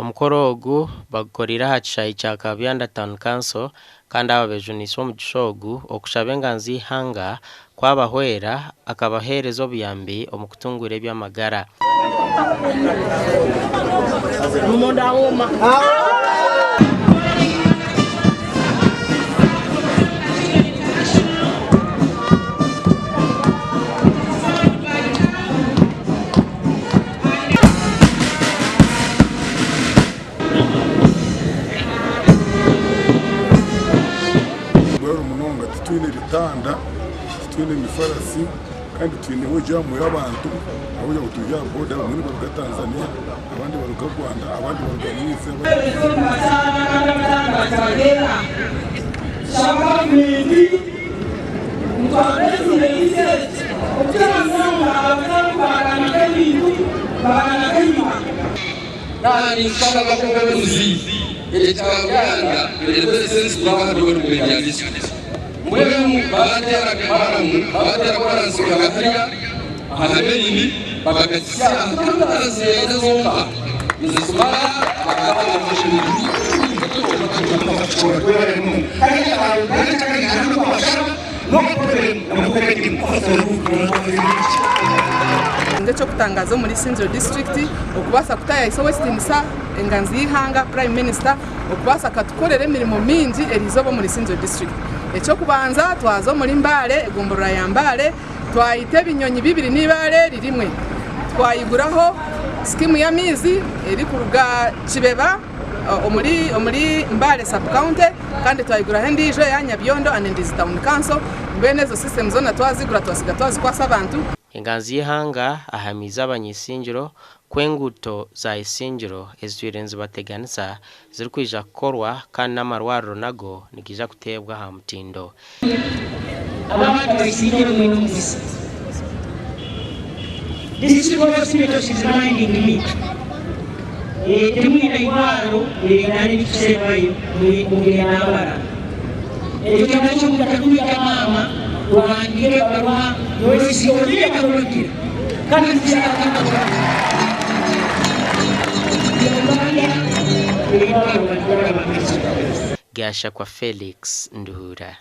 Omukoro ogu bagukoreire aha kishaayi kya Kabyanda Town Council kandi aba bejuniise omugisha ogu okushaba enganzi y'eihanga ku abahwera akabaheereza obuyambi omu kutunguura eby'amagara. Mbwenu munonga titwine bitanda, titwine mifarasi kandi twineho jaamu y'abantu ahabw'okugira ngu turi aha boda abamwe nibaruga Tanzania abandi nibaruga Rwanda abandi nibaruga Mwizi. Ninshaba obuhabuzi ekya Uganda Mbwenu baateera maramu, baateera koransi kuruga hariya aha maini bakagitsya aha zireeta zonka nizitwara bakaba Eky'okutangaaza omuri Isingiro disiturikiti okubaasa kutaayaayisa ow'ekitiinisa enganzi y'eihanga Prime Minister okubaasa akatukorera emirimo mingi eriizooba omuri Isingiro disiturikiti. Eky'okubanza twaza omuri Mbale egomborora ya Mbale twayita ebinyonyi bibiri n'eibaare eri rimwe. Twayiguraho sikiimu y'amaizi erikuruga Kibeba omuri omuri Mbale sub county kandi twayiguraho endiijo eya Nyabyondo and Ndizi town council mbwenu ezo system zoona twazigura twasiga twazikwasa abantu. Enganzi y'eihanga ahamiize abany'Isingiro ku enguuto za Isingiro ezitwire nizibateganisa zirikwija kukorwa kandi n'amarwariro nago nigaija kuteebwa aha mutindo. Abantu ba Isingiro mwine omugisa. District Hospital she's reminding me. Timwine irwariro eriringana n'erikusembayo mugenda Mbarara. Ekyo kyo nakyo mutakuhika maama ohandiike ebaruha noyesiga oriya akakuragire kandi Uganda eirwariro barikora. Gashakwa Felix Nduhura.